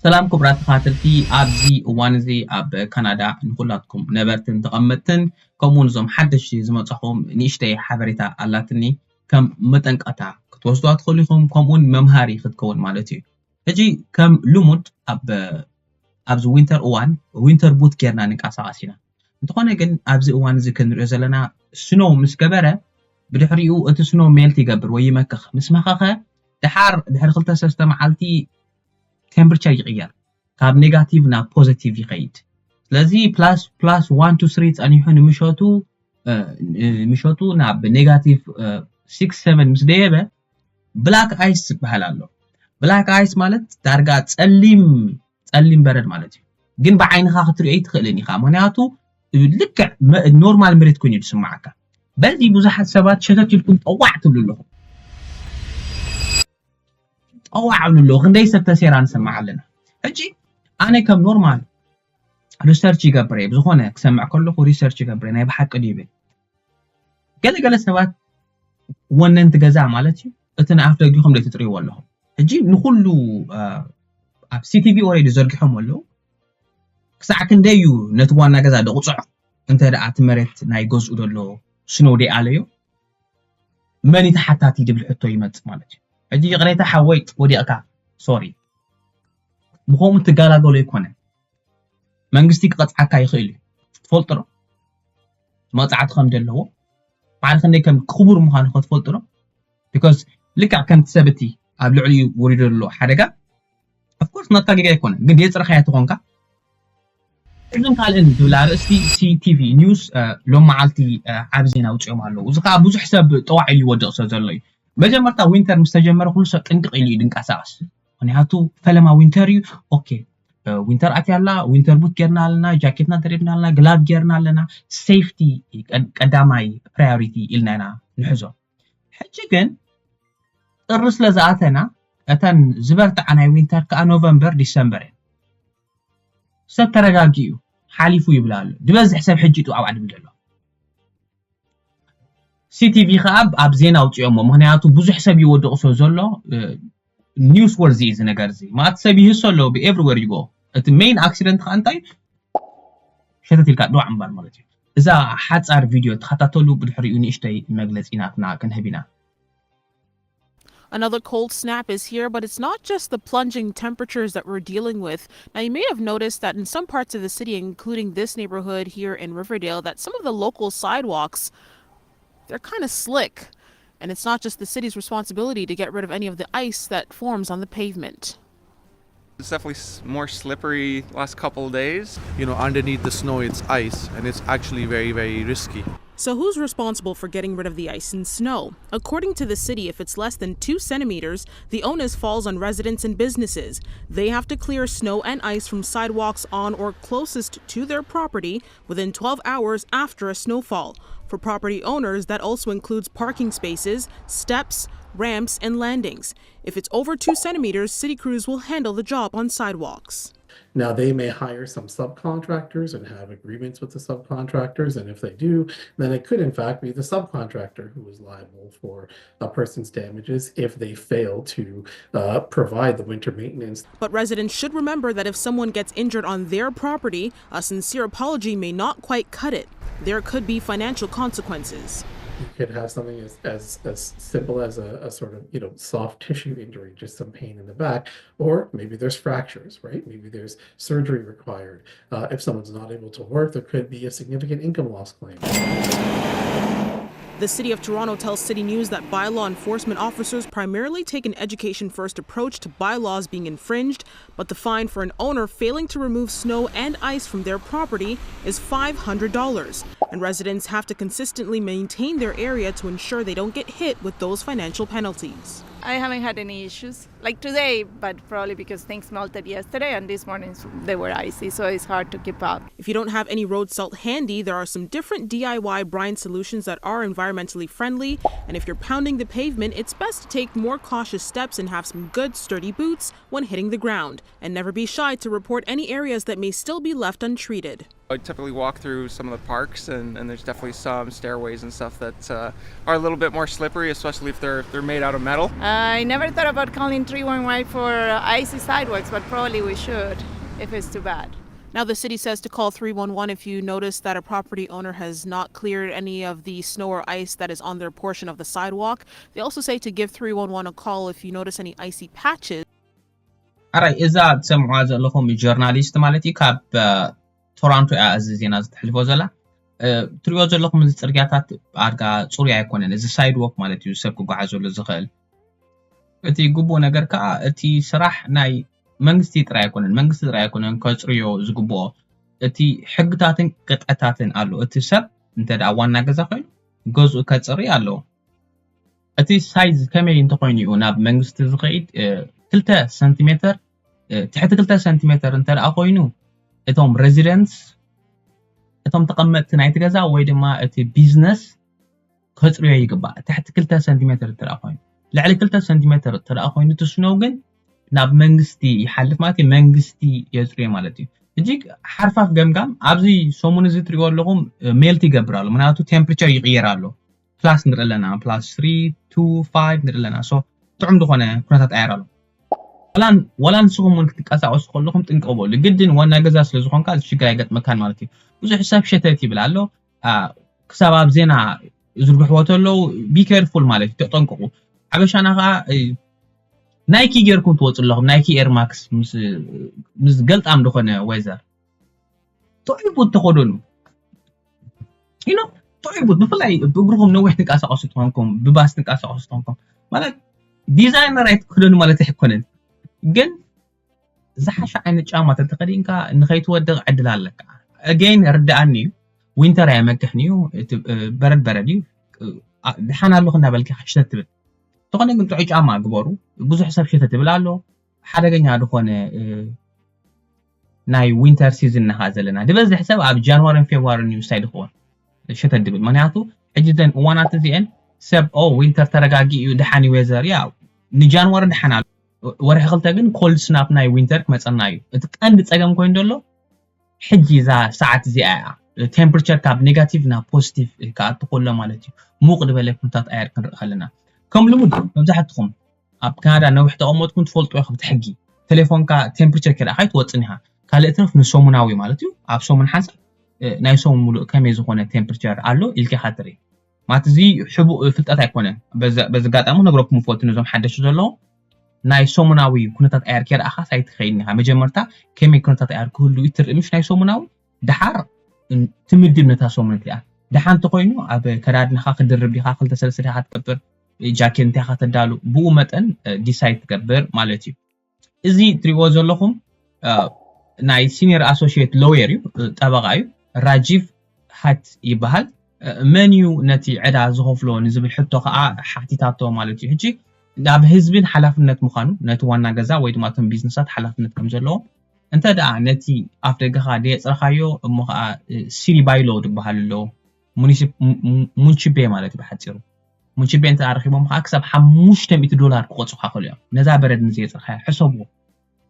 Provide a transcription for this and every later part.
ሰላም ክቡራት ተኸታተልቲ፣ ኣብዚ እዋን እዚ ኣብ ካናዳ ንኹላትኩም ነበርትን ተቐመጥትን፣ ከምኡውን እዞም ሓደሽቲ ዝመጻኹም ንእሽተይ ሓበሬታ ኣላትኒ፣ ከም መጠንቀቕታ ክትወስዱዋ ትኽእሉ ኢኹም፣ ከምኡውን መምሃሪ ክትከውን ማለት እዩ። ሕጂ ከም ልሙድ ኣብ፣ ኣብዚ ዊንተር እዋን ዊንተር ቡት ጌርና ንንቀሳቐስ ኢና። እንተኾነ ግን ኣብዚ እዋን እዚ ክንሪኦ ዘለና ስኖው ምስ ገበረ ብድሕሪኡ እቲ ስኖው ሜልት ይገብር ወይ ይመክኽ። ምስ መኸኸ ደሓር ድሕሪ ክልተ ሰለስተ መዓልቲ ቴምፕቸር ይቕየር፣ ካብ ኔጋቲቭ ናብ ፖዘቲቭ ይኸይድ። ስለዚ ፕላስ ፕላስ ዋን ቱ ስሪ ጸኒሑ ንምሸቱ እ፣ ንምሸቱ ናብ ኔጋቲቭ ሲክስ ሰቨን ምስ ደየበ ብላክ ኣይስ ዝበሃል ኣሎ። ብላክ ኣይስ ማለት ዳርጋ ጸሊም ጸሊም በረድ ማለት እዩ። ግን ብዓይንኻ ክትሪኦ ኣይትኽእልን ኢኻ፣ ምክንያቱ ልክዕ መ- ኖርማል መሬት ኮይኑ እዩ ዝስምዓካ። በዚ ብዙሓት ሰባት ሸተት ኢልኩም ጠዋዕ ትብሉ ኣለኹም። ጠዋዕ ኣብሉ ኣለዉ። ክንደይ ሰብ ተሴራ ንሰምዕ ኣለና። ሕጂ ኣነ ከም ኖርማል ሪሰርች ይገብር እየ፣ ብዝኾነ ክሰምዕ ከለኹ ሪሰርች ይገብር እየ፣ ናይ ብሓቂ ድዩ ይብል። ገለገለ ሰባት ወነንቲ ገዛ ማለት እዩ፣ እቲ ንኣፍ ደጊኹም ደይ ትጥርይዎ ኣለኹም። ሕጂ ንኹሉ ኣብ ሲቲቪ ኦሬዲ ዘርጊሖም ኣለዉ። ክሳዕ ክንደይ እዩ ነቲ ዋና ገዛ ደቑፅዖ እንተ ደኣ እቲ መሬት ናይ ገዝኡ ዘሎ ስኖው ደይ ኣለዮ መን ተሓታቲ ድብል ሕቶ ይመጽእ ማለት እዩ። ሕጂ ይቕሬታ ሓወይ ወዲቕካ ሶሪ ብኸምኡ ትጋላገሎ ኣይኮነን። መንግስቲ ክቐጽዓካ ይኽእል እዩ። ትፈልጡ ዶ መቕጻዕቲ ከም ዘለዎ ባዕሪ ክንደይ ከም ክቡር ምዃኑ ክትፈልጡ ዶ? ቢኮዝ ልክዕ ከምቲ ሰብ እቲ ኣብ ልዕሊኡ ወሪዶ ዘሎ ሓደጋ ኦፍኮርስ ናትካ ጌጋ ኣይኮነን፣ ግን የጽረኻያ ተኾንካ እዝን ካልእን ዝብል ኣርእስቲ ሲቲቪ ኒውስ ሎም መዓልቲ ዓብ ዜና ኣውፅኦም ኣለዉ። እዚ ከዓ ብዙሕ ሰብ ጠዋዕ ኢሉ ይወድቕ ሰብ ዘሎ እዩ። መጀመርታ ዊንተር ምስ ተጀመረ ኩሉ ሰብ ጥንቅቕ ኢሉ እዩ ድንቀሳቐስ። ምክንያቱ ፈለማ ዊንተር እዩ። ኦኬ ዊንተር ኣትያ ኣላ፣ ዊንተር ቡት ጌርና ኣለና፣ ጃኬትና ደሪብና ኣለና፣ ግላቭ ጌርና ኣለና። ሴፍቲ ቀዳማይ ፕራዮሪቲ ኢልና ኢና ንሕዞ። ሕጂ ግን ጥሪ ስለ ዝኣተና እተን ዝበርትዓ ናይ ዊንተር ከዓ ኖቨምበር ዲሰምበር እየን። ሰብ ተረጋጊኡ ሓሊፉ ይብል ኣሎ። ዝበዝሕ ሰብ ሕጂ ጡ ኣብዓ ድብል ዘሎ። ሲቲቪ ከዓ ኣብ ዜና ኣውፅኦሞ፣ ምክንያቱ ብዙሕ ሰብ ይወድቕ ስለ ዘሎ ኒውስ ወርዚ እዩ እዚ ነገር እዚ። ማእት ሰብ ይህሶ ኣለዉ ብኤቭሪዌር ይጎ። እቲ ሜይን ኣክሲደንት ከዓ እንታይ ሸተት ኢልካ ድዋዕ እምበር ማለት እዩ። እዛ ሓፃር ቪድዮ ተኸታተሉ፣ ብድሕሪኡ ንእሽተይ መግለፂ ናትና ክንህብ ኢና። Another cold snap is here, but it's not just the plunging temperatures that we're dealing with. Now, you may have noticed that in some parts of the city, including this neighborhood here in Riverdale, that some of the local sidewalks, they're kind of slick. And it's not just the city's responsibility to get rid of any of the ice that forms on the pavement. It's definitely s- more slippery last couple of days. You know, underneath the snow, it's ice, and it's actually very, very risky. So, who's responsible for getting rid of the ice and snow? According to the city, if it's less than two centimeters, the onus falls on residents and businesses. They have to clear snow and ice from sidewalks on or closest to their property within twelve hours after a snowfall. For property owners, that also includes parking spaces, steps, ramps, and landings. If it's over two centimeters, city crews will handle the job on sidewalks. Now, they may hire some subcontractors and have agreements with the subcontractors. And if they do, then it could, in fact, be the subcontractor who is liable for a person's damages if they fail to uh, provide the winter maintenance. But residents should remember that if someone gets injured on their property, a sincere apology may not quite cut it. There could be financial consequences. You could have something as, as, as simple as a, a sort of, you know, soft tissue injury, just some pain in the back, or maybe there's fractures, right? Maybe there's surgery required. Uh, if someone's not able to work, there could be a significant income loss claim. The City of Toronto tells City News that bylaw enforcement officers primarily take an education first approach to bylaws being infringed, but the fine for an owner failing to remove snow and ice from their property is five hundred dollars, and residents have to consistently maintain their area to ensure they don't get hit with those financial penalties. I haven't had any issues like today, but probably because things melted yesterday and this morning they were icy, so it's hard to keep up. If you don't have any road salt handy, there are some different D I Y brine solutions that are environmentally friendly. And if you're pounding the pavement, it's best to take more cautious steps and have some good, sturdy boots when hitting the ground. And never be shy to report any areas that may still be left untreated. I typically walk through some of the parks, and, and there's definitely some stairways and stuff that uh, are a little bit more slippery, especially if they're they're made out of metal. I never thought about calling three one one for icy sidewalks, but probably we should if it's too bad. Now, the city says to call three one one if you notice that a property owner has not cleared any of the snow or ice that is on their portion of the sidewalk. They also say to give three one one a call if you notice any icy patches. ኣራይ እዛ ትሰምዑዋ ዘለኹም ጆርናሊስት ማለት እዩ ካብ ቶሮንቶ እያ እዚ ዜና ዝተሕልፎ ዘላ። ትሪኦ ዘለኹም እዚ ፅርግያታት ኣድጋ ፅሩይ ኣይኮነን። እዚ ሳይድ ዎክ ማለት እዩ ሰብ ክጓዓዘሉ ዝኽእል። እቲ ግቡእ ነገር ከዓ እቲ ስራሕ ናይ መንግስቲ ጥራይ ኣይኮነን መንግስቲ ጥራይ ኣይኮነን ከፅርዮ ዝግብኦ። እቲ ሕግታትን ቅጥዕታትን ኣሎ። እቲ ሰብ እንተ ደኣ ዋና ገዛ ኮይኑ ገዝኡ ከፅሪ ኣለዎ። እቲ ሳይዝ ከመይ እንተኮይኑ እዩ ናብ መንግስቲ ዝኸይድ? ክልተ ሰንቲሜተር ትሕቲ ክልተ ሰንቲሜተር እንተ ደኣ ኮይኑ እቶም ሬዚደንትስ እቶም ተቐመጥቲ ናይቲ ገዛ ወይ ድማ እቲ ቢዝነስ ከፅርዮ ይግባእ። ትሕቲ ክልተ ሰንቲሜተር እንተ ደኣ ኮይኑ ልዕሊ ክልተ ሰንቲሜተር እንተ ደኣ ኮይኑ እቲ ስኖው ግን ናብ መንግስቲ ይሓልፍ ማለት እዩ። መንግስቲ የፅርዮ ማለት እዩ። እጅግ ሓርፋፍ ገምጋም ኣብዚ ሰሙን እዚ ትሪእዎ ኣለኹም ሜልት ይገብር ኣሎ። ምክንያቱ ቴምፕሬቸር ይቕየር ኣሎ። ፕላስ ንርኢ ኣለና ፕላስ ትሪ ቱ ፋይቭ ንርኢ ኣለና። ሶ ጥዑም ዝኾነ ኩነታት ኣየር ኣሎ። ወላ ንስኹም እውን ክትንቀሳቀሱ ከለኹም ጥንቅቕ በሉ። ግድን ዋና ገዛ ስለ ዝኾንካ እዚ ሽግር ኣይገጥመካን ማለት እዩ። ብዙሕ ሰብ ሸተት ይብል ኣሎ። ክሳብ ኣብ ዜና ዝርግሕዎ ተለዉ ቢ ኬርፉል ማለት እዩ። ተጠንቅቑ። ሓበሻና ከዓ ናይኪ ጌርኩም ትወፁ ኣለኹም። ናይኪ ኤርማክስ ምስ ገልጣም ዝኾነ ዌዘር ጥዑይ ቡት ተኸደኑ። ዩ ኖ ጥዑይ ቡት ብፍላይ ብእግርኹም ነዊሕ ትንቀሳቀሱ ትኾንኩም ብባስ ትንቀሳቀሱ ትኾንኩም ማለት ዲዛይነር ኣይትክደኑ ማለት ኣይኮነን፣ ግን ዝሓሸ ዓይነት ጫማ ተተኸዲንካ ንኸይትወድቕ ዕድል ኣለካ። ኣገይን ርድኣኒ እዩ። ዊንተር ኣየመክሕን እዩ። በረድ በረድ እዩ። ድሓን ኣለኹ እናበልካ ሽተት ትብል። እንተኾነ ግን ጥዑይ ጫማ ግበሩ። ብዙሕ ሰብ ሽተት ትብል ኣሎ። ሓደገኛ ዝኾነ ናይ ዊንተር ሲዝን ንኻ ዘለና ድበዝሕ ሰብ ኣብ ጃንዋርን ፌብዋርን እዩ ሳይ ድኸውን ሸተት ድብል። ምክንያቱ ሕጂ ዘን እዋናት እዚአን ሰብ ኦ ዊንተር ተረጋጊ እዩ ድሓን ዌዘር ያ ንጃንዋሪ ድሓን ኣሎ። ወርሒ ክልተ ግን ኮልድ ስናፕ ናይ ዊንተር ክመፀና እዩ። እቲ ቀንዲ ፀገም ኮይኑ ዘሎ ሕጂ እዛ ሰዓት እዚኣ እያ። ቴምፕሬቸር ካብ ኔጋቲቭ ናብ ፖዚቲቭ ክኣቱ ከሎ ማለት እዩ። ሙቕ ዝበለ ኩነታት ኣየር ክንርኢ ከለና ከም ልሙድ መብዛሕትኹም ኣብ ካናዳ ነዊሕ ተቐመጥኩም ትፈልጡ ኢኹም። እቲ ሕጊ ቴሌፎንካ ቴምፕሬቸር ከይረኣኻ ኣይትወፅን ኢኻ። ካልእ ትረፍ ንሰሙናዊ ማለት እዩ። ኣብ ሰሙን ሓንሳብ ናይ ሰሙን ሙሉእ ከመይ ዝኾነ ቴምፕሬቸር ኣሎ ኢልካ ኢኻ ትርኢ። ማለት እዚ ሕቡእ ፍልጠት ኣይኮነን። በዚ ኣጋጣሚ ክነግረኩም እፈቱ ነዞም ሓደሽቲ ዘለዉ ናይ ሰሙናዊ ኩነታት ኣየር ከይረኣኻስ ኣይትኸይድን ኢኻ። መጀመርታ ከመይ ኩነታት ኣየር ክህሉ እዩ ትርኢ ምሽ ናይ ሰሙናዊ ድሓር ትምድብ ነታ ሰሙን እቲኣ። ደሓን እንተኾይኑ ኣብ ከዳድንኻ ክድርብ ዲኻ ክልተ ሰለስተ ዲኻ ትገብር ጃኬት እንታይ ኢኻ ተዳሉ ብኡ መጠን ዲሳይድ ትገብር ማለት እዩ። እዚ ትሪእዎ ዘለኹም ናይ ሲኒየር ኣሶሽየት ሎየር እዩ፣ ጠበቓ እዩ። ራጂቭ ሃት ይበሃል። መን እዩ ነቲ ዕዳ ዝኸፍሎ ንዝብል ሕቶ ከዓ ሓቲታቶ ማለት እዩ። ሕጂ ናብ ህዝብን ሓላፍነት ምዃኑ ነቲ ዋና ገዛ ወይ ድማ እቶም ቢዝነሳት ሓላፍነት ከም ዘለዎ እንተ ደኣ ነቲ ኣፍ ደገኻ ደየፅረኻዮ እሞ ከዓ ሲቲ ባይሎ ዝበሃል ኣሎ ሙንሽቤ ማለት እዩ ብሓፂሩ። ሙንሽቤ እንተ ኣረኺቦም ከዓ ክሳብ ሓሙሽተ ሚእቲ ዶላር ክቆፅኻ ክእሉ እዮም። ነዛ በረድ ንዘየፅርኻያ ሕሰብዎ።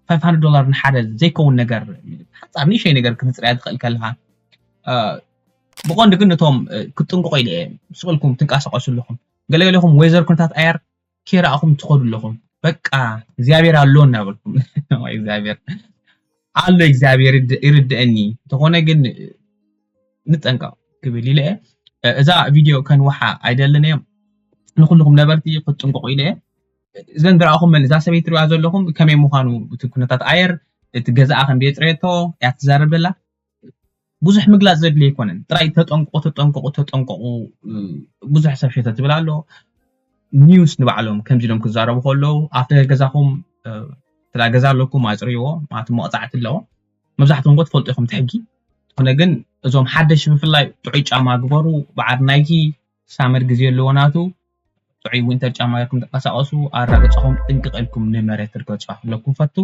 ፋይቭ ሃንድረድ ዶላር ንሓደ ዘይከውን ነገር ሓፃር ንእሽተይ ነገር ክትፅርያ ትኽእል ከለኻ ብቐንዱ ግን ነቶም ክትጥንቅቑ ኢለ እየ ስቕ ኢልኩም ትንቀሳቐሱ ኣለኹም። ገለገለኹም ዌዘር ኩነታት ኣየር ከይረኣኹም ትኸዱ ኣለኹም። በቃ እግዚኣብሔር ኣሎ እናበልኩም እግዚኣብሔር ኣሎ እግዚኣብሔር ይርድአኒ። እንተኾነ ግን ንጠንቀቕ ክብል ኢለ እየ። እዛ ቪድዮ ከንውሓ ኣይደልን እየ። ንኩልኹም ነበርቲ ክትጥንቀቑ ኢለ እየ። እዘን ዝረኣኹም መን እዛ ሰበይቲ ትሪእዋ ዘለኹም ከመይ ምዃኑ እቲ ኩነታት ኣየር እቲ ገዛኣ ከም ዘየፅረየቶ እያ ትዛረብ ዘላ። ብዙሕ ምግላፅ ዘድልዮ ኣይኮነን። ጥራይ ተጠንቀቑ ተጠንቀቑ ተጠንቀቑ። ብዙሕ ሰብ ሸተት ትብል ኣሎ። ኒውስ ንባዕሎም ከምዚ ኢሎም ክዛረቡ ከለዉ ኣብ ገዛኹም ስላ ገዛ ኣለኩም ኣፅርይዎ ማለት መቕፃዕቲ ኣለዎ። መብዛሕትኹም ትፈልጡ ኢኹም እቲ ሕጊ። ዝኾነ ግን እዞም ሓደሽ ብፍላይ ጥዑይ ጫማ ግበሩ። በዓል ናይኪ ሳመር ግዜ ኣለዎ ናቱ። ጥዑይ ዊንተር ጫማ ጌርኩም ተንቀሳቐሱ። ኣራግፅኹም ጥንቅቕ ኢልኩም ንመሬት ርገፁ ክብለኩም ፈቱ።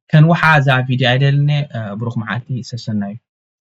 ከንውሓ እዛ ቪድዮ ኣይደልን እየ። ብሩኽ መዓልቲ ሰሰናዩ።